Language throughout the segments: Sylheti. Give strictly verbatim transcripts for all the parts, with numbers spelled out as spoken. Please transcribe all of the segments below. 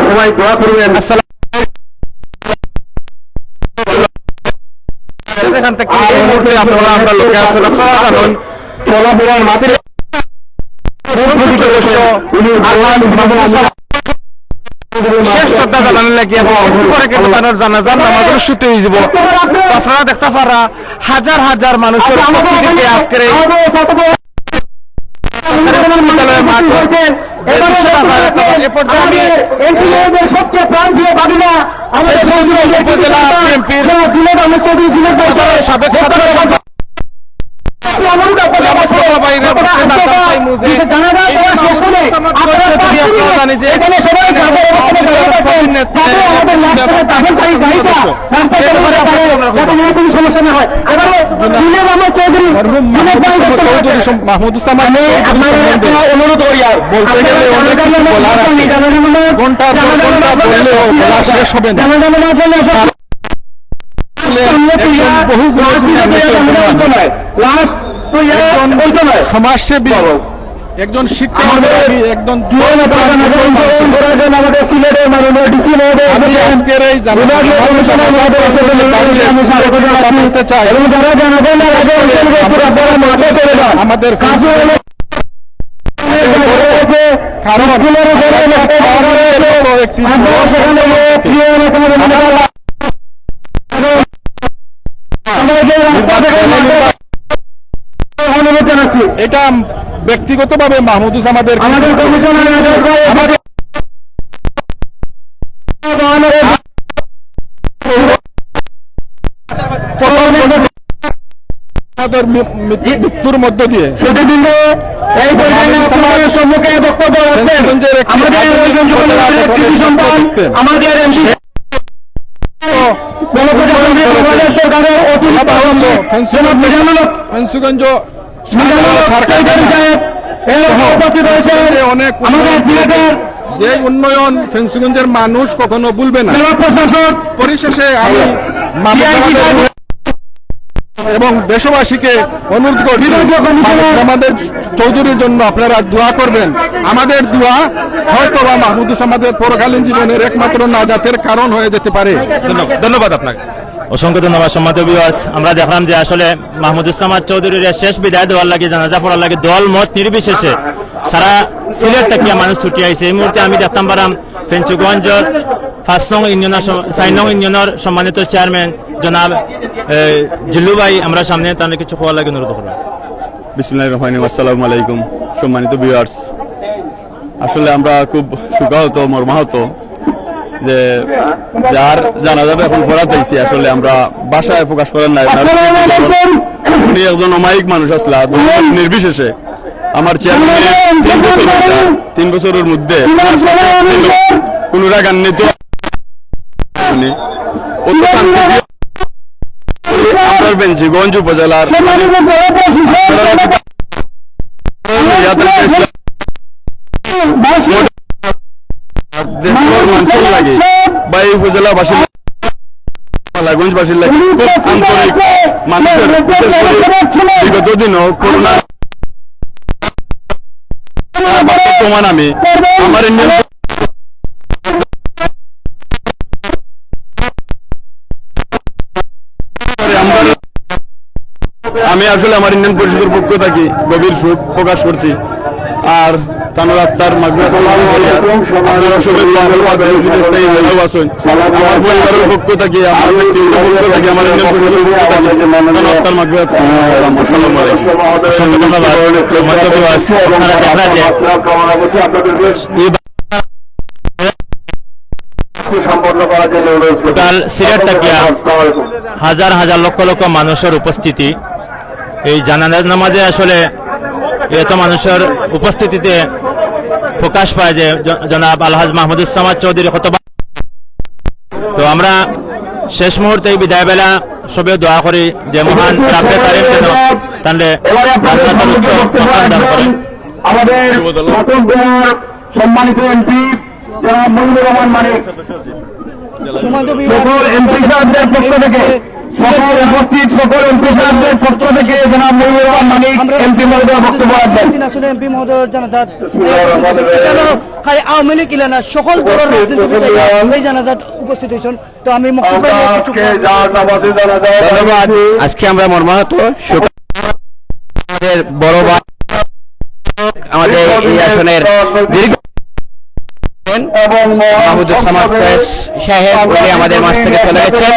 সবাই দোয়া করবেন। আসসালাম। যেখান থেকে এই মুহূর্তে আপনারা আমরা লোকে আছেন, আপনারা জানেন, সিলেট সংসদ সদস্য আলহাজ মাহমুদ হাসান শেষ শ্রদ্ধা জানানোর লাগি এবং একটু পরে কিন্তু তার জানাজার নামাজ অনুষ্ঠিত হয়ে যাব। তো আপনারা দেখতে পারা হাজার হাজার মানুষের উপস্থিতিতে আজকের এই বিশ্ববিদ্যালয়ের মাঠ। এ পর্যায়ে আমি উপজেলা বিএনপির সাধারণ, সাবেক সাধারণ সম্পাদক মরহুম মাহমুদ হাসান চৌধুরী সম-, মাহমুদ হাসান চৌধুরী সম্বন্ধে বলতে গেলে অনেক কিছু বলার আছে। ঘন্টার পর ঘন্টা বললেও বলা শেষ হবে না। আসলে একজন বহু গুণী একজন সমাজসেবী, একজন শিক্ষা অনুরাগী, একজন দক্ষ মুসলমান ছিলেন। আমি আজকের এই জানাজা বলতে চাই, আমাদের কারণ একটি এটা ব্যক্তিগতভাবে মাহমুদুস আমাদের আমাদের আমাদের মি-, মি-, মৃত্যুর মধ্য দিয়ে এই পর্যায়ে আপনাদের সম্মুখে বক্তব্য রাখছেন ফেঞ্চুগঞ্জের একটি আমাদের আধুনিক উপজেলা গঠনের কৃতি সন্তান, স্বপ্ন দেখতেন। আমাদের এমপি, গণপ্রজাতন্ত্রী বাংলাদেশ সরকারের অতিরিক্ত ফেঞ্চুগঞ্জ, মিজানুল হক, ফেঞ্চুগঞ্জ মিজানুল হক চৌধুরী সাহেব এর উপস্থিত রয়েছেন। অনেক আমাদের সিলেটের যে উন্নয়ন ফেঞ্চুগঞ্জের মানুষ কখনো ভুলবে না। জেলা প্রশাসক, পরিশেষে আমি এবং দেশবাসীকে অনুরোধ করছি, মাহমুদ হাসান চৌধুরীর জন্য আপনারা দোয়া করবেন। আমাদের দোয়া হয়তো বা মাহমুদ হাসান আমাদের পরকালীন জীবনের একমাত্র নাজাতের কারণ হয়ে যেতে পারে। ধন্যবাদ, ধন্যবাদ আপনাকে। অসংখ্য ধন্যবাদ সম্মানিত ভিউয়ার্স। আমরা দেখলাম যে আসলে মাহমুদ হাসান চৌধুরীর শেষ বিদায় দেওয়ার লাগি, জানাজা পড়ার লাগি দল মত নির্বিশেষে সারা সিলেট থাকিয়া মানুষ ছুটি আইছে। এই মুহূর্তে আমি দেখতাম পারাম ফেঞ্চুগঞ্জ পাঁচ নং ইউনিয়নের সম-, চার নং ইউনিয়নের সম্মানিত চেয়ারম্যান জনাব, এ, জিল্লু ভাই, আমরা সামনে তাহলে কিছু কওয়ার লাগি অনুরোধ করবো। বিসমিল্লাহির রহমানির রহিম। আসসালামু আলাইকুম। সম্মানিত ভিউয়ার্স, আসলে আমরা খুব শোকাহত, মর্মাহত যে যার জানাজা এখন পড়াত আইছি, আসলে আমরা ভাষায় প্রকাশ করার নাই। উনি একজন অমায়িক মানুষ আসলা, নির্বিশেষে আমার চেয়ারম্যানের তিন বছর হইতা, তিন বছরের মধ্যে কোনো রাগান্বিত উনি অত শান্তি আমরা ফেঞ্চুগঞ্জ উপজেলার দেশর মানুষের লাগে বা এই উপজেলাবাসীর, মালাগঞ্জবাসীর লাগে খুব আন্তরিক মানুষের, বিশেষ করে বিগত দিনও করোনার প্রমাণ আমি আমার ইউনিয়ন আমি আসলে আমার ইউনিয়ন পরিষদের পক্ষ থাকি গভীর শোক প্রকাশ করছি। আর তানোর আত্মার মাগফিরাত কামনা করি। আর আপনারা সবাই দোয়া করবা, দেশ বিদেশ থাকি যারাও আছেন। আমার পরিবারের পক্ষ থাকি, আমার ব্যক্তিগত পক্ষ থাকি, আমার ইউনিয়ন পরিষদের পক্ষ থাকি তানোর আত্মার মাগফিরাত কামনা করলাম। আসসালামু আলাইকুম। অসংখ্য ধন্যবাদ। সম্মানিত ভিউয়ার্স, আপনারা দেখরা যে এই টোটাল সিলেট থাকিয়া হাজার হাজার লক্ষ লক্ষ মানুষের উপস্থিতি। এই জানাজার নামাজে আসলে এত মানুষের উপস্থিতিতে প্রকাশ পায় যে জ-, জনাব আলহাজ মাহমুদুস সামাদ চৌধুরী কত বা-, তো আমরা শেষ মুহূর্তে এই বিদায় বেলা সবে দোয়া করি যে মহান রাব্বে কারিম যেন তানরে জান্নাতুল উচ্চ মাকাম দান করেন। আমাদের সম্মানিত এমপি জনাব মজিবুর রহমান মানিক, সকল এমপি সাহেবদের পক্ষ থেকে মঞ্চে উপস্থিত সকল এমপি সাহেবদের পক্ষ থেকে জনাব মহিবুর রহমান মানিক আমরা এমপি মহোদয় বক্তব্য রাখবেন। তিন আসনে এমপি মহোদয়ের জানাজাত। বিসমিল্লাহির রহমানির রহিম। এখানে খালি আওয়ামী লীগ ইলা না, সকল দলের রাজনীতিবিদ এই জানাজাত উপস্থিত হয়েছেন। তো আমি মকসুদ ভাই কিছু আজকে জানাজাত ধন্যবাদ। আজকে আমরা মর্মাহত শোক, আমাদের বড় ভাই, আমাদের এই আসনের দীর্ঘ এবং মাহমুদুস সামাদ ফয়েজ সাহেব, উনি আমাদের মাঝ থেকে চলে গেছেন।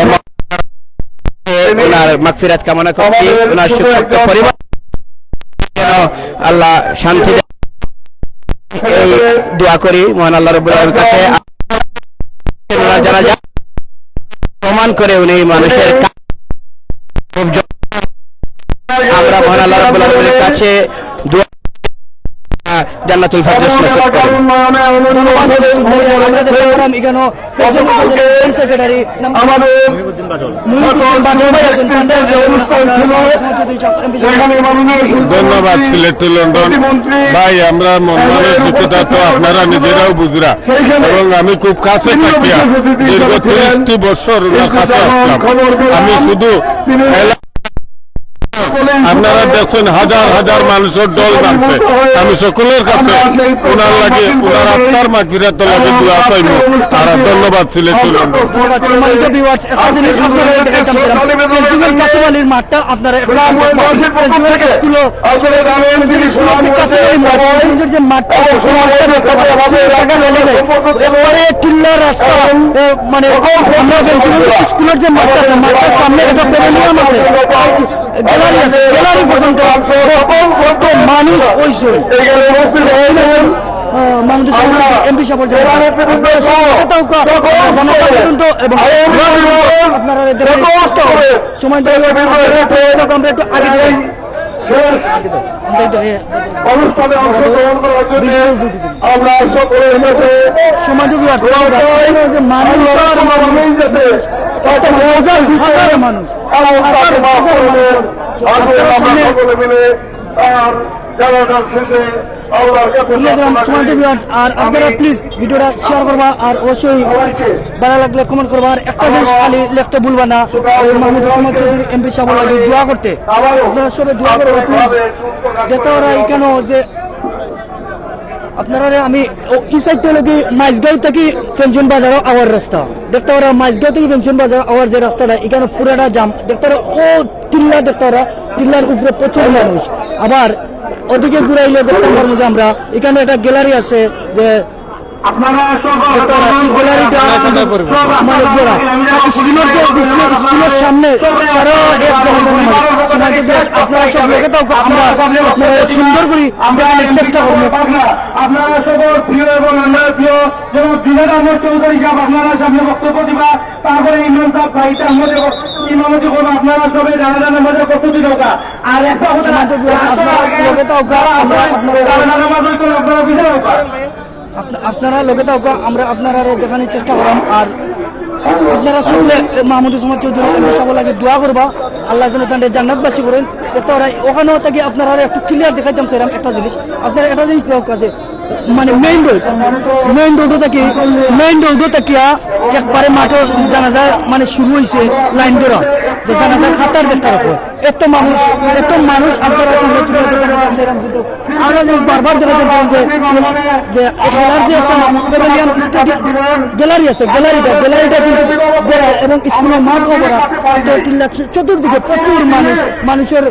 এবং ওনার মাগফিরাত কামনা করছি, ওনার শোক সন্তপ্ত পরিবার যেন আল্লাহ শান্তি দেন। এই দোয়া করি মহান আল্লাহ রাব্বুল আলামিনের কাছে। ওনার জানাজা প্রমাণ করে উনি মানুষের কা-, খুব জ-, আমরা মহান আল্লাহ রাব্বুল আলামিনের কাছে দোয়া, জান্নাতুল ফেরদৌস নসিব করুন। ধন্যবাদ। আমরা দেখতে পারলাম এখানে সেক্রেটারি আমাদের মহিউদ্দিন বাদল ভাই আছেন, পান্ডা অনুষ্ঠান ছিল, সেখানে মাননীয় ধন্যবাদ, সিলেট টু লন্ডন। ভাই, আমরা মন মানসিকতা তো আপনারা নিজেরাও বুঝরা, এবং আমি খুব কাছে থাকিয়া দীর্ঘ তিরিশটি বছর ওনার কাছে আসলাম। আমি শুধু এলা-, আপনারা দেখছেন হাজার হাজার মানুষের ঢল নামছে। আমি সকলের কাছে ওনার লাগি, ওনার আত্মার মাগফিরাতর লাগি দোয়া চাইমু। আর ধন্যবাদ, সিলেট টু লন্ডন। ধন্যবাদ। সম্মানিত viewers, একটা জিনিস আপনারা দেখাইতাম চাইলাম, প্রিন্সিপাল কাসিম আলীর মাঠটা আপনারা এখন দেখবেন। প্রিন্সিপাল স্কুলও, স্কুল হচ্ছে কাসিম আলী মাঠ, প্রিন্সিপালের যে মাঠটা আছে, ওই মাঠটা দেখতে পারেন। কোনো জায়গা খালি নেই, একবারে টিল্লা রাস্তা। এ, মানে আমরা প্রিন্সিপাল স্কুলের যে মাঠটা আছে, মাঠটার সামনে একটা প্যাভিলিয়ন আছে, আর গ্যালারি আছে, গ্যালারি পর্যন্ত কত মানুষ হইছে। আহ, মাহমুদুর রহমান এমপি সাহেব বলছেন, আপনারা সবাই কথা উকা, জানাতে পর্যন্ত এবং আপনারা এদের চেষ্টা করুন। সময় দেওয়া হয়েছে, আমরা একটু আগে যাই। শেষ অনুষ্ঠানে অংশগ্রহণ করার জন্য আমরা সকলে এসেছি। সমাজে যে মানুষ, মানুষ যাতে কত হাজার হাজার মানুষ, হাজার হাজার মানুষ। আসুন আমরা সকলে মিলে তার জানাজার শেষে আল্লাহর কাছে প্রিয় প্রার্থনা করি। সম্মানিত viewers, আর আপনারা please ভিডিওটা share করবা, আর অবশ্যই ভালো লাগলে comment করবা, আর একটা জিনিস খালি লিখতে ভুলবা না, মাহমুদ আহমদ চৌধুরী এমপি সাহেব লাগি দোয়া করতে। আপনারা সবাই দোয়া করবা please। দেখতে পারা এখানে যে আপনারা আমি ও, ই সাইডটা হলো কি মাইজগাঁও থেকে ফেঞ্চুন বাজারও আওয়ার রাস্তা। দেখতে পারা মাইজগাঁও থেকে ফেঞ্চুন বাজার আওয়ার যে রাস্তাটা, এখানে পুরাটা জাম। দেখতে পারা ও টিল্লা, দেখতে পারা টিল্লার উপরে প্রচুর মানুষ। আবার ওদিকে ঘুরাইলে দেখতে পারবো যে আমরা এখানে একটা গ্যালারি আছে, যে আপনারা সব দেখতে পারা এই গ্যালারিটা কিন্তু মানে বড়। আর স্কুলের যে, স্কুলের সামনে সারা এক জায়গা জানা মানে। সময় যদি আপনারা সব লোকে তাও আমরা আপনারা সুন্দর করি দেখানোর চেষ্টা করবো। আপনারা সব প্রিয় এবং আমরা প্রিয় যেমন বিরাট আহমদ চৌধুরী সাহেব আপনারা সামনে বক্তব্য দিবা, তারপরে ইমাম সাহেব ভাইটা আমাদের ইমামতি করবো। আপনারা সবাই জানাজার নামাজে প্রস্তুতি দরকার। আর একটা কথা, সমাজে যে আপনারা লোকে তাও আমরা আপনারা জানাজার নামাজ হইতো আপনারা বুঝে দরকার। আপ-, আপনারা লোকে তাও আমরা আপনারা দেখানোর চেষ্টা করাম। আর আপনারা শুনলে মাহমুদ উসমান চৌধুরী এমপি সাহেব লাগে দোয়া করবা, আল্লাহ যেন তাদের জান্নাতবাসী করেন। দেখতে পারা ওখানেও থাকি আপনারা একটু ক্লিয়ার দেখাইতাম সেরকম একটা জিনিস। আপনারা একটা জিনিস দেওয়া কাছে মানে মেইন রোড, মেইন রোডও থাকি, মেইন রোডও থাকিয়া একবারে মাঠে জানাজা মানে শুরু হইছে লাইন ধরা, যে জানাজার খাতার দেখতে রাখো। এত মানুষ, এত মানুষ আপনারা সামনে তুলে ধরতে পারছেন এরকম কিন্তু আমরা যে বারবার যেটা দেখলাম যে, যে খেলার যে একটা প্যাভিলিয়ন স্টেডিয়াম গ্যালারি আছে, গ্যালারিটা, গ্যালারিটা কিন্তু বড় এবং স্কুলের মাঠও বড়। ছাত্র টিল্লা চ-, চতুর্দিকে প্রচুর মানুষ, মানুষের,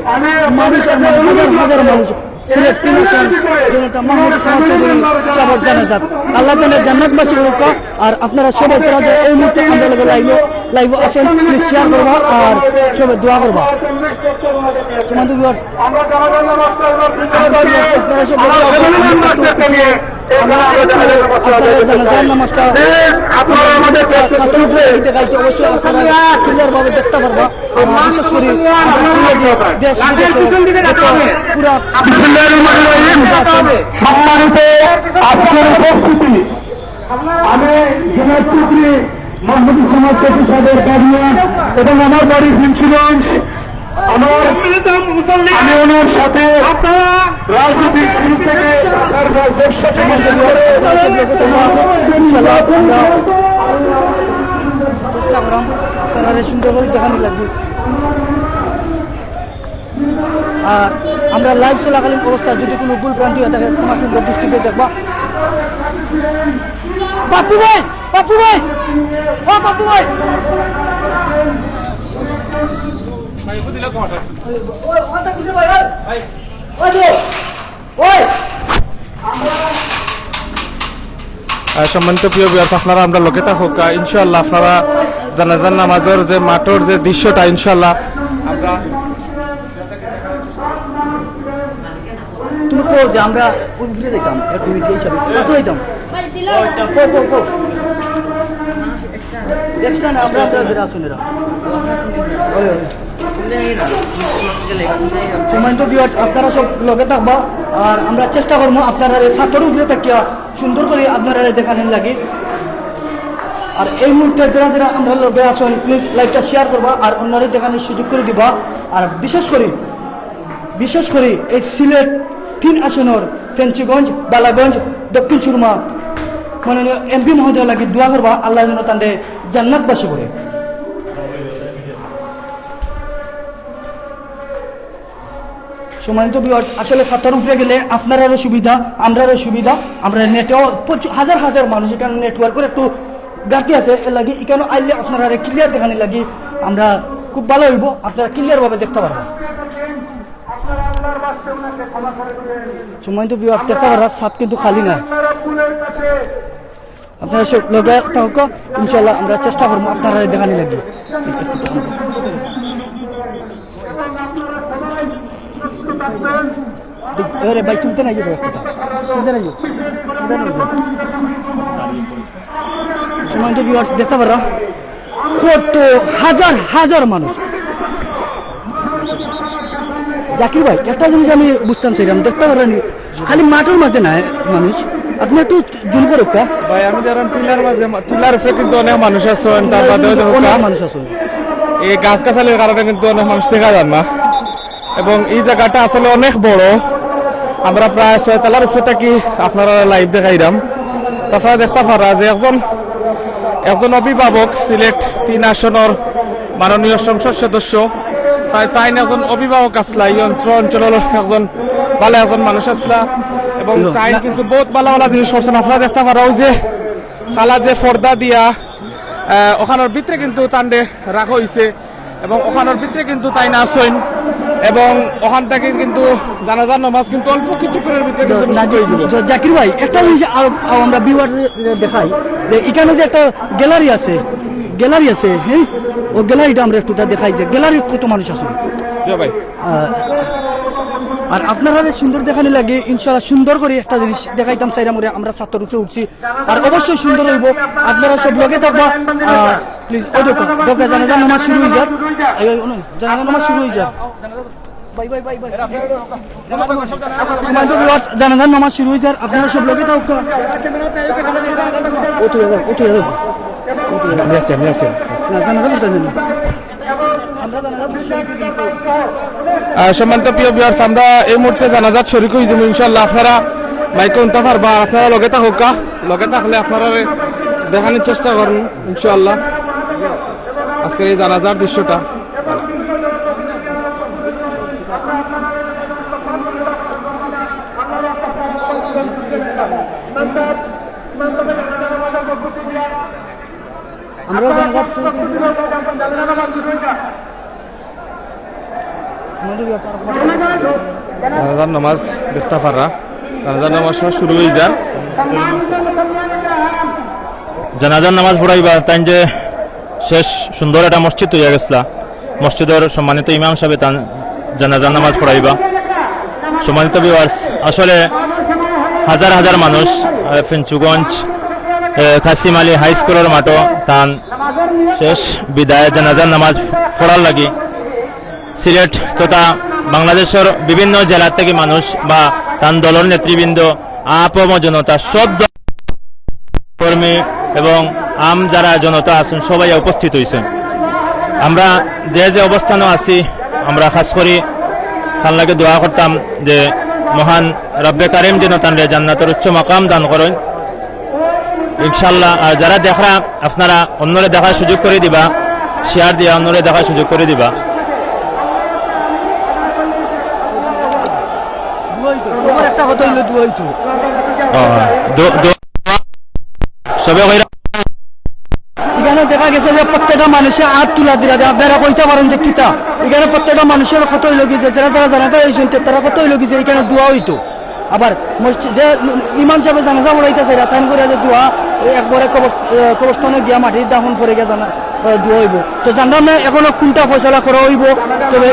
মানুষ এবং হাজার হাজার মানুষ। সিলেট তিন আসন জনতা মোহাম্মদ ইসলাম চৌধুরী সাহেবের জানাজাত। আল্লাহ তাআলা জান্নাতবাসী করুক। আর আপনারা সবাই যারা যারা এই মুহূর্তে আমরা লগে লাইভে, লাইভে আছেন, প্লিজ শেয়ার করবা আর সবাই দোয়া করবা। সম্মানিত ভিউয়ার্স, আপনারা সব দেখতে পাচ্ছেন, আমরা একটু আপনাদের জানাজার নামাজটা আপনারা আমাদের ছাত্র হিসেবে দেখাইতে অবশ্যই আপনারা ক্লিয়ার ভাবে দেখতে পারবা। আমরা বিশেষ করি আমরা সিলেটি দেশ বিদেশে যত পুরা বিসমিল্লাহির রহমানির রহিম। সম্মানিত আজকের উপস্থিতি, আমি জুনায়েদ চৌধুরী, মাহমুদুল সামাদ চৌধুরী সাহেবের গার্ডিয়ান এবং আমার বাড়ি ফেঞ্চুগঞ্জ। আমার, আমি ওনার সাথে রাজনীতির শুরু থেকে ঢাকার রাজনীতির সাথে ইনশাআল্লাহ আমরা চেষ্টা করাম আপনারা সুন্দর করি দেখানি লাগবে। আর আমরা লাইভ চলাকালীন অবস্থায় যদি কোনো ভুল ভ্রান্তি হয়ে থাকে, ক্ষমা সুন্দর দৃষ্টিতে দেখবা। পাপ্পু ভাই, পাপ্পু ভাই, ও পাপ্পু ভাই। ওই, ওখানটা খুলে ভাই, ওই। ওই তো, ওই। আহ, সম্মানিত প্রিয় ভিউয়ার্স, আপনারা আমরার লগে থাকউক্কা। ইনশাআল্লাহ আপনারা জানাজার নামাজর যে মাঠর যে দৃশ্যটা, ইনশাআল্লাহ আমরা তুমি কও যে আমরা ওই ফিরে যাইতাম, এক মিনিট এই হিসাবে ছাত্র যাইতাম। কও, কও, কও। এক্সট্রা না, আমরা, আমরা যারা আছেন এরা। ওই, ওই। সম্মানিত ভিউয়ার্স, আপনারা সব লগে থাকবা, আর আমরা চেষ্টা করবো আপনারা এই ছাত্রর উপরে থাকিয়া সুন্দর করে আপনারা দেখানোর লাগি। আর এই মুহূর্তে যারা যারা আমরার লগে আছেন, প্লিজ লাইভটা শেয়ার করবা আর অন্যরে দেখানোর সুযোগ করে দিবা। আর বিশেষ করে, বিশেষ করে এই সিলেট তিন আসনর ফেঞ্চুগঞ্জ, বালাগঞ্জ, দক্ষিণ সুরমা মাননীয় এমপি মহোদয় লাগি দোয়া করবা, আল্লাহ যেন তানরে জান্নাতবাসী করে। সম্মানিত ভিউয়ার্স, আসলে ছাত্রর উপরে গেলে আপনারারও সুবিধা, আমরারও সুবিধা। আমরা নেটেও প্রচুর, হাজার হাজার মানুষ, এখানে নেটওয়ার্কের একটু ঘাটতি আছে, এর লাগি এখানে আইলে আপনারা ক্লিয়ার দেখানি লাগি আমরা খুব ভালো হইব, আপনারা ক্লিয়ার ভাবে দেখতে পারবেন। সম্মানিত ভিউয়ার্স, দেখতে পাররা ছাদ কিন্তু খালি না। আপনারা সব লগে থাকো, ইনশাআল্লাহ আমরা চেষ্টা করবো আপনারা দেখানি লাগি। আরে ভাই, তুলতে নাই গো একটা, তুলতে নাই গো, তুলতে নাই গো। সম্মানিত ভিউয়ার্স, দেখতে পাররা কত হাজার হাজার মানুষ। জাকির ভাই, একটা জিনিস আমি বুঝতাম চাইলাম, দেখতে পাররা নি, খালি মাঠর মাঝে নায় মানুষ, আপনি একটু জুম করউক্কা। ভাই, আমি যেরকম টিলার মাঝে, টিলার উপরে কিন্তু অনেক মানুষ আছেন, তার বাদেও দেখউক্কা, অনেক মানুষ আছেন। এই গাছ গাছালির কারণে কিন্তু অনেক মানুষ দেখা যার না, এবং এই জাগাটা আসলে অনেক বড়। আমরা প্রায় ছয় তলার উপরে থাকি আপনারারে লাইভ দেখাইরাম। তো আপনারা দেখতে পাররা যে একজন, একজন অভিভাবক, সিলেট তিন আসনর মাননীয় সংসদ সদস্য, তাই, তাইন একজন অভিভাবক আছলা, এই অঞ্চল, অঞ্চলর একজন ভালা একজন মানুষ আছলা, এবং তাইন কিন্তু বউত ভালা ভালা জিনিস করছইন। আপনারা দেখতে পাররা, অউ যে কালা যে পর্দা দিয়া, আহ, ওখানর ভিতরে কিন্তু তানরে রাখা অইছে, এবং ওখানর ভিতরে কিন্তু তাইন আছইন, এবং ওখান থাকি কিন্তু জানাজার নামাজ কিন্তু অল্প কিছুক্ষণর ভিতরে কিন্তু অনুষ্ঠিত অইযিবো। জাকির ভাই, একটা জিনিস আ-, আ-, আমরা ভিউয়ার দেখাই যে এখানো যে একটা গ্যালারি আছে, গ্যালারি আছে, হ্যাঁ, ও গ্যালারিটা আমরা একটু তা দেখাই যে গ্যালারি কত মানুষ আছে। জি ভাই। আহ, আর আপনারারে সুন্দর দেখানি লাগি ইনশাআল্লাহ সুন্দর করি একটা জিনিস দেখাইতাম চাইরাম, আমরা ছাদর উপরে উঠছি। আর অবশ্যই সুন্দর অইবো, আপনারা সব লগে থাকবা। আহ, প্লিজ, ও দেখো, দেখো, জানাজার নামাজ শুরু অইযার। এই, এই, জানাজার নামাজ শুরু অইযার। ভাই, ভাই, ভাই, ভাই। সম্মানিত ভিউয়ার্স, জানাজার নামাজ শুরু অইযার, আপনারা সব লগে থাকো। ও তুই যাও, ও তুই যাও। আমি আছি, আমি আছি। না, জানাজা পড়তে দেন। আহ, সম্মানিত প্রিয় ভিউয়ার্স, আমরা এই মুহূর্তে জানাজাত শরিক অইযিমু ইনশাআল্লাহ। আপনারা মাইকো হুনতা পারবা, আপনারা লগে থাকউক্কা, লগে থাকলে আপনারারে দেখানির চেষ্টা করমু ইনশাআল্লাহ আজকের এই জানাজার দৃশ্যটা। আমরাও জানাজাত শরিক অইযিমু। জানাজার নামাজ দেখতা পাররা, জানাজার নামাজ শুরু অইযার। জানাজার নামাজ পড়াইবা, তাইন যে শেষ সুন্দর একটা মসজিদ অইয়া গেছলা, মসজিদর সম্মানিত ইমাম সাবে তান জানাজার নামাজ পড়াইবা। সম্মানিত ভিউয়ার্স, আসলে হাজার হাজার মানুষ, আহ, ফেঞ্চুগঞ্জ, আহ, কাসিম আলী হাই স্কুলর মাঠো তান শেষ বিদায় জানাজার নামাজ পড়ার লাগি সিলেট তথা বাংলাদেশর বিভিন্ন জেলা থাকি মানুষ বা তান দলর নেতৃবৃন্দ, আপামর জনতা, সব কর্মী এবং আম যারা জনতা আছইন, সবাই উপস্থিত অইছইন। আমরা যে যে অবস্থানো আছি, আমরা খাছ করি তান লাগি দোয়া করতাম যে মহান রব্বে কারিম যেন তানরে জান্নাতর উচ্চ মাকাম দান করইন। ইনশাআল্লাহ, আর যারা দেখরা, আপনারা অন্যরে দেখার সুযোগ করি দিবা। শেয়ার দিয়া অন্যরে দেখার সুযোগ করি দিবা। দোয়া অইতো। তোমার একটা কথা অইলো, দোয়া অইতো। ও, দো-, দো-, সবে কইরা। ইখানো দেখা গেছে যে প্রত্যেকটা মানুষে আত তুলা দিরা যে আপনারা কইতা পারইন যে কিতা। ইখানো প্রত্যেকটা মানুষর কথা অইলো কি যে যারা যারা জানাজা অইছইন, তে তারা কথা অইলো কি যে ইখানো দোয়া অইতো। আবার মসজিদ যে ইমাম সাবে জানাজা পড়াইতা চাইরা, তাইন কইরা যে দোয়া, এ, একবারে কবর-, এ, কবরস্থানো গিয়া মাটির দাফন পরে গিয়া জানা-, এ, দোয়া অইবো। তো জানলাম না এখনো কুনটা ফয়সালা করা অইবো, তবে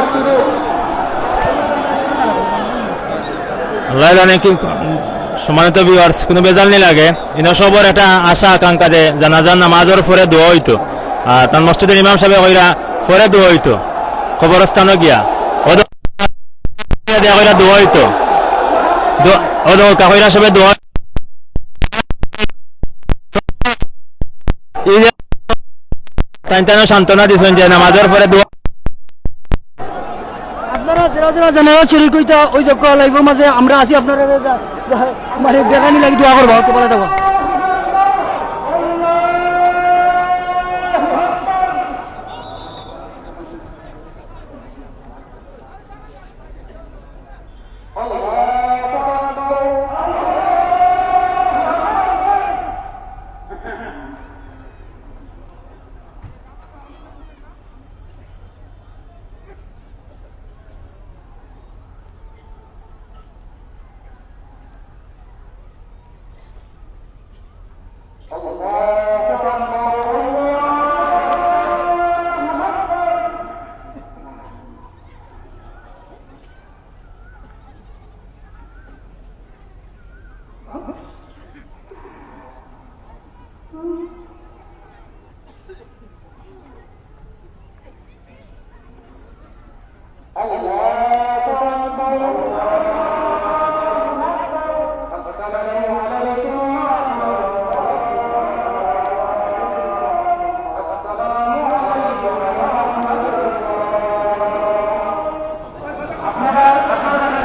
আল্লাহ জানে কি। সম্মানিত ভিউয়ার্স, কুনু বেজাল নি লাগে, ইনো সবর একটা আশা আকাঙ্ক্ষা যে জানাজার নামাজর পরে দোয়া অইতো। আর তান মসজিদর ইমাম সাবে কইরা পরে দোয়া অইতো, কবরস্থানো গিয়া। ও দো-, দিয়া কইরা দোয়া অইতো। দো-, ও দো-, কা কইরা সবে দোয়া। এই যে তাইন তানও সান্ত্বনা দিছইন যে নামাজর পরে দোয়া। আপনারা যারা যারা জানাজা শরিক অইতা, ওই যে লাইভর মাঝে আমরা আছি, আপনারা যা-, যা-, মানে দেখানি লাগি দোয়া করবা, ওকে, বলা যাবো।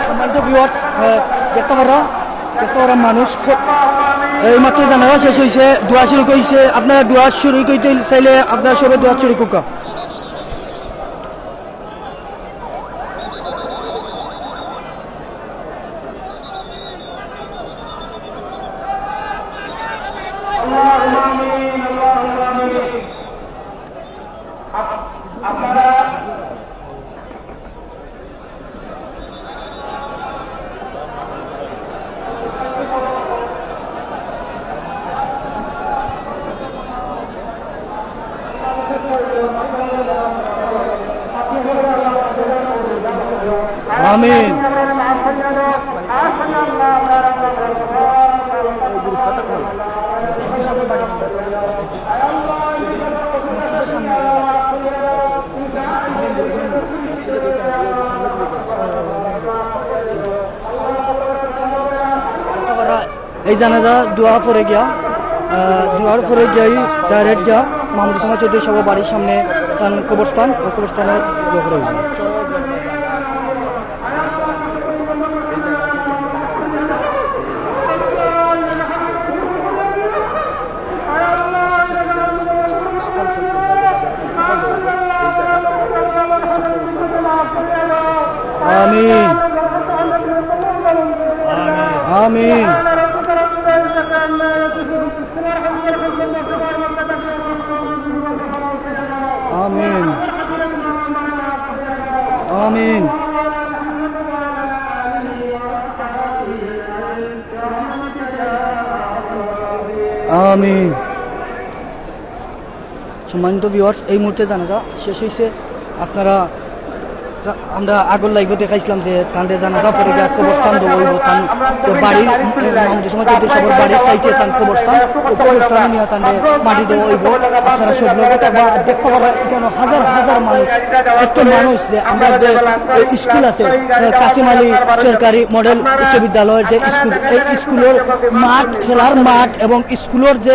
সম্মানিত ভিউয়ার্স, আহ, দেখতা পাররা, দেখতা পাররা মানুষ খ-, এইমাত্র জানাজা শেষ অইছে, দোয়া শরিক অইছে। আপনারা দোয়া শরিক অইতে চাইলে আপনারা সবে দোয়া শরিক অউক্কা। আমিন। এই জানাজা দোয়া পরে গিয়া, আহ, দোয়ার পরে গিয়াই ডাইরেক্ট গিয়া মাহমুদ হোসেন চৌধুরী সাবর বাড়ির সামনে তান কবরস্থান, ও কবরস্থানো দোয়া পরে অইবো। আমিন। আমিন। আমিন। আমিন। আমিন। সম্মানিত ভিউয়ার্স, এই মুহূর্তে জানাজা শেষ অইছে। আপনারা জা-, আমরা আগর লাইভো দেখাইছলাম যে তানরে জানাজা পরে গিয়া কবরস্থান দেওয়া অইবো। তান তো বাড়ির, এ, মাহমুদ হোসেন চৌধুরী সাবর বাড়ির সাইডে তান কবরস্থান, ওই কবরস্থানো নিয়া তানরে মাটি দেওয়া অইবো। আপনারা সব লোক থাকবা, দেখতা পাররা ইখানো হাজার হাজার মানুষ, এত মানুষ যে আমরা যে, এ, স্কুল আছে, এ, কাসিম আলী সরকারি মডেল উচ্চ বিদ্যালয়ের যে স্কুল, এই স্কুলর মাঠ, খেলার মাঠ এবং স্কুলর যে,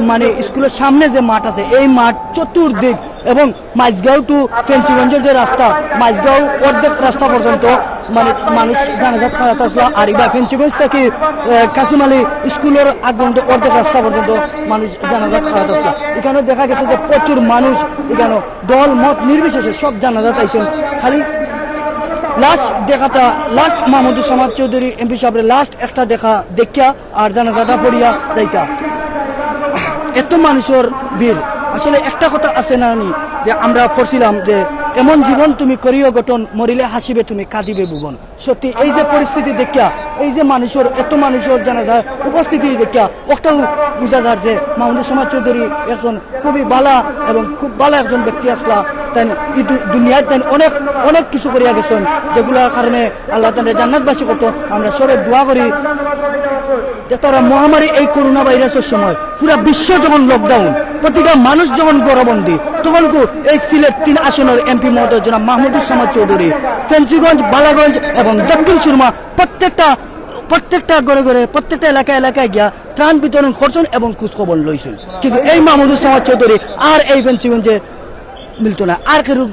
মানে, স্কুলর সামনে যে মাঠ আছে, এই মাঠ চতুর্দিক এবং মাইজগাঁও টু ফেঞ্চুগঞ্জর যে রাস্তা, মাইজগাঁও অর্ধেক রাস্তা পর্যন্ত মানে মানুষ জানাজাত খাড়াত আসলা। আর ইবা ফেঞ্চুগঞ্জ থাকি, আহ, কাসিম আলী স্কুলর আগ পর্যন্ত অর্ধেক রাস্তা পর্যন্ত মানুষ জানাজাত খাড়াত আসলা। ইখানো দেখা গেছে যে প্রচুর মানুষ ইখানো দল মত নির্বিশেষে সব জানাজাত আইছইন। খালি লাস্ট দেখাটা, লাস্ট মাহমুদুজ্জামান চৌধুরী এমপি সাবরে লাস্ট একটা দেখা দেখিয়া আর জানাজাটা পড়িয়া যাইতা। এত মানুষর ভিড়। আসলে একটা কথা আছে না নি, যে আমরা পড়ছিলাম যে, "এমন জীবন তুমি করিও গঠন, মরিলে হাসিবে তুমি, কাঁদিবে ভুবন।" সত্যি এই যে পরিস্থিতি দেখিয়া, এই যে মানুষর, এত মানুষর জানাজা উপস্থিতি দেখিয়া, ওটাও বুঝা যার যে মাহমুদুজ্জামান চৌধুরী একজন খুবই বালা এবং খুব বালা একজন ব্যক্তি আসলা। তাইন ই দু-, দুনিয়াত তাইন অনেক, অনেক কিছু করিয়া গেছইন, যেগুলার কারণে আল্লাহ তাআলা জান্নাতবাসী করতো। আমরা সবে দোয়া করি। যে তারা মহামারী এই করোনা ভাইরাসর সময় পুরা বিশ্ব যখন লকডাউন, প্রতিটা মানুষ যখন ঘরবন্দি, তখন কু এই সিলেট তিন আসনর এমপি মহোদয় জনাব মাহমুদুজ্জামান চৌধুরী ফেঞ্চুগঞ্জ, বালাগঞ্জ এবং দক্ষিণ সুরমা প্রত্যেকটা, প্রত্যেকটা ঘরে ঘরে, প্রত্যেকটা এলাকা এলাকায় গিয়া ত্রাণ বিতরণ করছইন এবং খোঁজ খবর লইছইন। কিন্তু এই মাহমুদুজ্জামান চৌধুরী আর এই ফেঞ্চুগঞ্জে মিলতো না, আর কেউ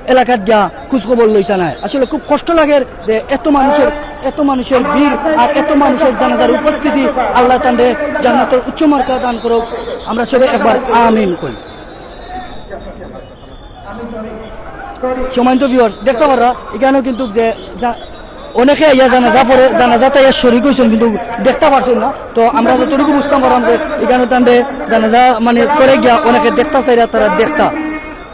এলাকাত গিয়া খোঁজ খবর লইতা নায়। আসলে খুব কষ্ট লাগের যে এত মানুষর, এত মানুষর ভিড় আর এত মানুষর জানাজার উপস্থিতি। আল্লাহ তানরে জান্নাতর উচ্চ মার্কা দান করুক। আমরা সবে একবার আমিন কই। সম্মানিত ভিউয়ার্স, দেখতা পাররা ইখানো কিন্তু যে জা-, অনেকে আইয়া জানাজা পড়ে, জানাজাত আইয়া শরিক অইছইন, কিন্তু দেখতা পারছইন না। তো আমরা যতটুকু বুঝতাম পারলাম যে ইখানো তানরে জানাজা মানে পড়ে গিয়া অনেকে দেখতা চাইরা, তারা দেখতা।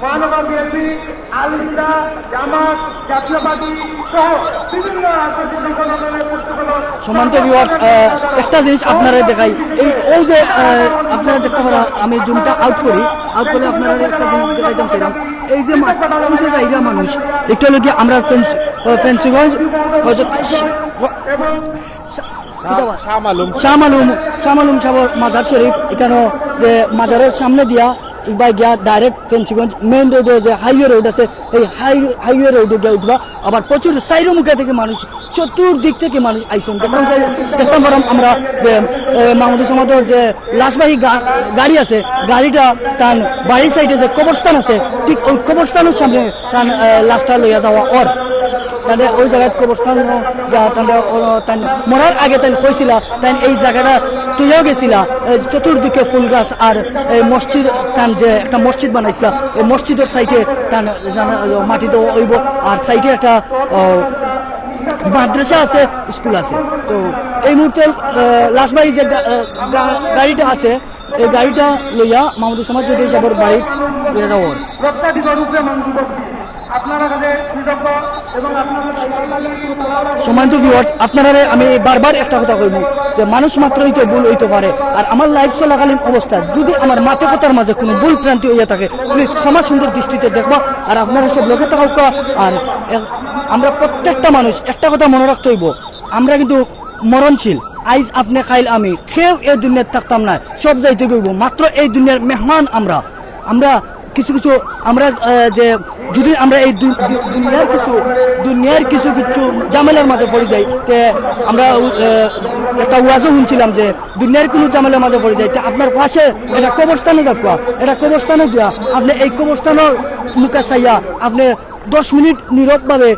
মহানগর বিএনপি, আল ইসলাম, জামাত, জাতীয়তাবাদী সহ বিভিন্ন রাজনৈতিক সংগঠনের নেতৃত্বগুলো সম্মানিত ভিউয়ার্স, আহ, একটা জিনিস আপনারা দেখাই, এই ও যে, আহ, আপনারা দেখতা পাররা, আমি জুমটা আউট করি, আউট করলে আপনারা একটা জিনিস দেখাইতাম চাইলাম। এই যে মা-, এই যে যাইরা মানুষ, একটা হলো কি আমরা ফেঞ্চ-, আহ, ফেঞ্চুগঞ্জ, হয়তো কিতা বা? শাহ আলম। শাহ আলম, শাহ আলম সাহেবর মাজার শরীফ, ইখানো যে মাজারর সামনে দিয়া ইবা গিয়া ডাইরেক্ট ফেঞ্চুগঞ্জ মেইন রোডে যে হাইওয়ে রোড আছে, এই হাই-, হাইওয়ে রোডে গিয়া উঠবা। আবার প্রচুর চাইরো মুখা থাকি মানুষ, চতুর্দিক থাকি মানুষ আইছইন। দেখতাম চাই, দেখতাম পারলাম আমরা যে, এ, মাহমুদুজ্জামানর যে লাশবাহী গা-, গাড়ি আছে, গাড়িটা তান বাড়ির সাইডে যে কবরস্থান আছে, ঠিক ওই কবরস্থানর সামনে তান, এ, লাশটা লইয়া যাওয়া অর। তানরে ওই জাগাত কবরস্থান, আহ, তানরে, ও, তান মরার আগে তাইন কইছিলা, তাইন এই জাগাটা তৈয়াও গেছিলা, এই চতুর্দিকে ফুল গাছ আর এই মসজিদ, তান যে একটা মসজিদ বানাইছিলা, এই মসজিদর সাইডে তান জানা-, মাটি দেওয়া অইবো, আর সাইডে একটা, আহ, মাদ্রাসা আছে, স্কুল আছে। তো এই মুহূর্তে, আহ, লাশবাহী যে গা-, আহ, গা-, গাড়িটা আছে, এই গাড়িটা লইয়া মাহমুদুজ্জামান চৌধুরী সাহেবর বাড়িত লইয়া যাওয়া অর। আপনারা কাছে কৃতজ্ঞ এবং আপনারা সম্মানিত ভিউয়ার্স, আপনারারে আমি বারবার একটা কথা কইমু যে মানুষ মাত্রই তো ভুল অইতে পারে, আর আমার লাইভ চলাকালীন অবস্থায় যদি আমার মাতে কথার মাঝে কোনো ভুল ভ্রান্তি অইয়া থাকে, প্লিজ ক্ষমা সুন্দর দৃষ্টিতে দেখবা। আর আপনারা সব লগে থাকা, আর এক-, আমরা প্রত্যেকটা মানুষ একটা কথা মনে রাখতে অইবো, আমরা কিন্তু মরণশীল। আইজ আপনে, কাইল আমি, কেউ এই দুনিয়াত থাকতাম না, সব যাইতে অইবো। মাত্র এই দুনিয়ার মেহমান আমরা। আমরা কিছু কিছু, আমরা, আহ, যে যদি আমরা এই দু-, দু-, দুনিয়ার কিছু, দুনিয়ার কিছু কিছু ঝামেলার মাঝে পড়ি যাই, তে আমরা, আহ, একটা ওয়াজও শুনছিলাম যে দুনিয়ার কোনো ঝামেলার মাঝে পড়ি যাই, তে আপনার পাশে একটা কবরস্থানে যাওয়া, একটা কবরস্থানে গিয়া আপনে এই কবরস্থানর মুখা চাইয়া আপনে দশ মিনিট নীরবভাবে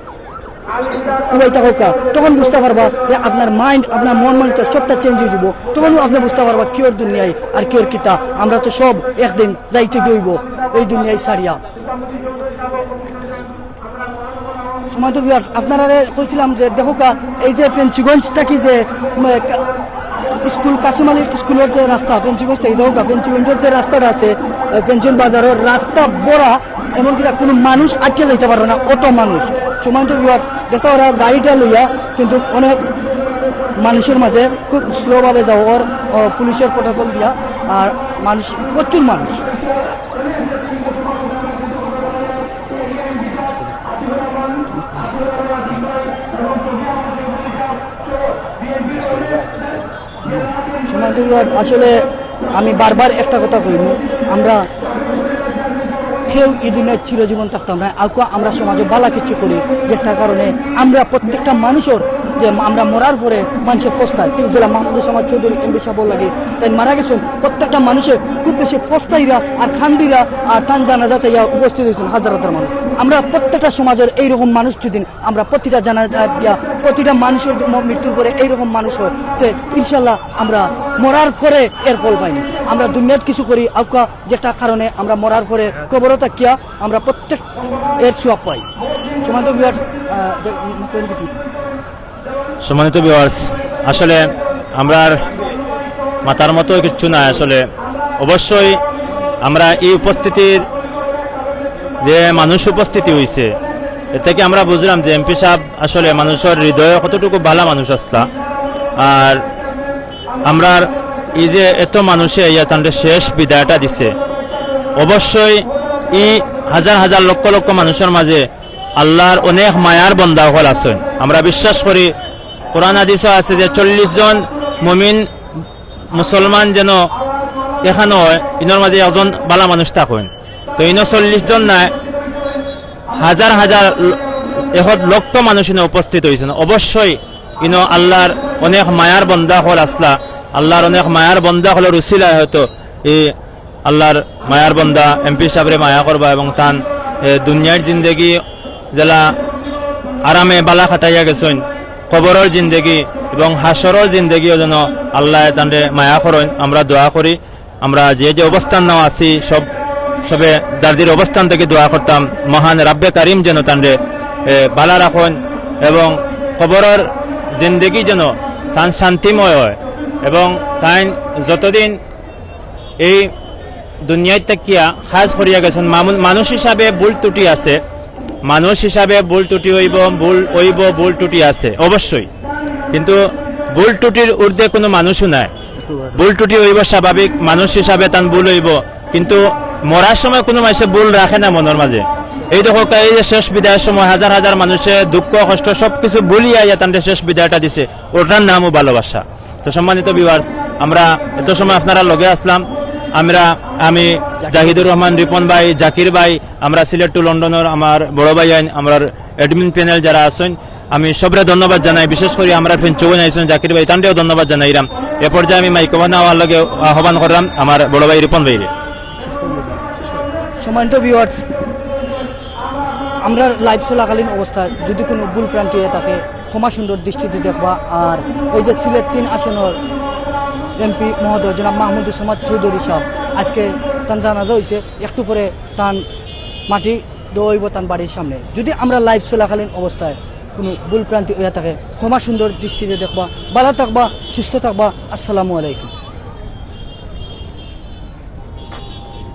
উবাই থাকউক্কা, তখন বুঝতা পারবা যে আপনার মাইন্ড, আপনার মন মানসিকতা সবটা চেঞ্জ অইযিবো। তখনউ আপনে বুঝতা পারবা কিওর দুনিয়াই আর কিওর কিতা। আমরা তো সব একদিন যাইতে অইবো এই দুনিয়াই ছাড়িয়া। সম্মানিত ভিউয়ার্স, আপনারারে কইছিলাম যে দেখউক্কা, এই যে ফেঞ্চুগঞ্জ থাকি যে, উম, কা-, স্কুল, কাসিম আলী স্কুলর যে রাস্তা, ফেঞ্চুগঞ্জ থাকি দেখউক্কা, ফেঞ্চুগঞ্জর যে রাস্তাটা আছে, আহ, ফেঞ্চুগঞ্জ বাজারর রাস্তা ভরা, এমনকি তা কোনো মানুষ আটকে যাইতে পারো না, অত মানুষ। সম্মানিত ভিউয়ার্স, দেখতা পাররা গাড়িটা লইয়া কিন্তু অনেক মানুষর মাঝে খুব স্লোভাবে যাওয়ার, আহ, পুলিশর প্রোটোকল দিয়া, আর মানুষ, প্রচুর মানুষ। সম্মানিত ভিউয়ার্স, আসলে আমি বারবার একটা কথা কইমু, আমরা কেউ ই দুনিয়াত চিরজীবন থাকতাম না। আউক্কা আমরা সমাজো বালা কিছু করি, যেটার কারণে আমরা প্রত্যেকটা মানুষর যে আমরা মরার পরে মানষে ফস্তায়, ঠিক যেলা মাহমুদুর সামাদ চৌধুরী এমপি সাহেবর লাগি, তাইন মারা গেছইন, প্রত্যেকটা মানষে খুব বেশি ফস্তাইরা আর খান্দিরা আর তান জানাজাত আইয়া উপস্থিত অইছইন হাজার হাজার মানুষ। আমরা প্রত্যেকটা সমাজর এইরকম মানুষ যদি আমরা প্রতিটা জানাজাত গিয়া প্রতিটা মানষর ম-, মৃত্যুর পরে এইরকম মানুষ হয়, তে ইনশাল্লাহ আমরা মরার পরে এর ফল পাইমু। আমরা দুনিয়াত কিছু করি, আউক্কা যেটা কারণে আমরা মরার পরে কবরো থাকিয়া আমরা প্রত্যেক এর সওয়াব পাই। সম্মানিত ভিউয়ার্স, আহ, যে, উম, কোন কিছু? সম্মানিত ভিউয়ার্স, আসলে আমরার মাতার মতো কিচ্ছু নাই। আসলে অবশ্যই আমরা এই উপস্থিতির যে মানুষ উপস্থিতি অইছে, এর থাকি আমরা বুঝলাম যে এমপি সাহেব আসলে মানুষর হৃদয়ে কতটুকু ভালা মানুষ আছলা। আর আমরার এই যে এত মানুষে আইয়া তানরে শেষ বিদায়টা দিছে, অবশ্যই এই হাজার হাজার লক্ষ লক্ষ মানুষর মাঝে আল্লাহর অনেক মায়ার বন্দা অকল আছইন। আমরা বিশ্বাস করি, কোরআন হাদিসও আছে যে চল্লিশ জন মুমিন মুসলমান যেন একখানো হয়, ইনর মাঝে একজন ভালা মানুষ থাকইন। তো ইনো চল্লিশ জন নায়, হাজার হাজার ল-, এখন লক্ষ মানুষ ইনো উপস্থিত অইছইন। অবশ্যই ইনো আল্লাহর অনেক মায়ার বন্দা অকল আছলা, আল্লাহর অনেক মায়ার বন্দা অকলর উসিলায় হয়তো এই আল্লাহর মায়ার বন্দা এমপি সাহেবরে মায়া করবা এবং তান, এ, দুনিয়ার জিন্দেগি যেলা আরামে ভালা কাটাইয়া গেছইন, কবরর জিন্দেগি এবং হাশরর জিন্দেগিও যেন আল্লায় তানরে মায়া করইন। আমরা দোয়া করি, আমরা যে যে অবস্থান নাও আছি, সব, সবে যার যার অবস্থান থাকি দোয়া করতাম, মহান রাব্বে কারিম যেন তানরে, এ, ভালা রাখইন এবং কবরর জিন্দেগি যেন তান শান্তিময় হয় এবং তাইন যতদিন এই দুনিয়াত থাকিয়া কাজ করিয়া গেছইন, মামু-, মানুষ হিসাবে ভুল ত্রুটি আছে, মানুষ হিসাবে ভুল ত্রুটি অইবো, ভুল অইবো, ভুল ত্রুটি আছে অবশ্যই, কিন্তু ভুল ত্রুটির ঊর্ধ্বে কোনো মানুষও নাই। ভুল ত্রুটি অইবো স্বাভাবিক, মানুষ হিসাবে তান ভুল অইবো, কিন্তু মরার সময় কোনো মানষে ভুল রাখে না মনর মাঝে। এই দেখো, এই যে শেষ বিদায়ের সময় হাজার হাজার মানুষে দুঃখ কষ্ট সব কিছু ভুলিয়া আইয়া তানরে শেষ বিদায়টা দিছে, ওটার নামও ভালোবাসা। তো সম্মানিত ভিউয়ার্স, আমরা এত সময় আপনারার লগে আছলাম, আমরা, আমি জাহিদুর রহমান রিপন ভাই, জাকির ভাই, আমরা সিলেট টু লন্ডনর আমার বড় ভাইয়াইন, আমরার অ্যাডমিন প্যানেল যারা আছইন, আমি সবরে ধন্যবাদ জানাই। বিশেষ করি আমরার ফেঞ্চুগঞ্জ আইছইন জাকির ভাই, তানরেও ধন্যবাদ জানাইরাম। এ পর্যায়ে আমি মাইক্রোফোন নেওয়ার লগে আহ্বান কররাম আমার বড় ভাই রিপন ভাইরে। সম্মানিত ভিউয়ার্স, আমরা লাইভ চলাকালীন অবস্থায় যদি কোনো ভুল ভ্রান্তি হয়ে থাকে, ক্ষমা সুন্দর দৃষ্টিতে দেখবা। আর ওই যে সিলেট তিন আসনের এমপি মহোদয় জনাব মাহমুদুস সামাদ চৌধুরী সাহেব, আজকে তান জানাজা হইছে, একটু পরে তান মাটি দেওয়া হইব তান বাড়ির সামনে। যদি আমরা লাইভ চলাকালীন অবস্থায় কোনো ভুল ভ্রান্তি হইয়া থাকে, ক্ষমা সুন্দর দৃষ্টিতে দেখবা। ভালো থাকবা, সুস্থ থাকবা। আসসালামু আলাইকুম।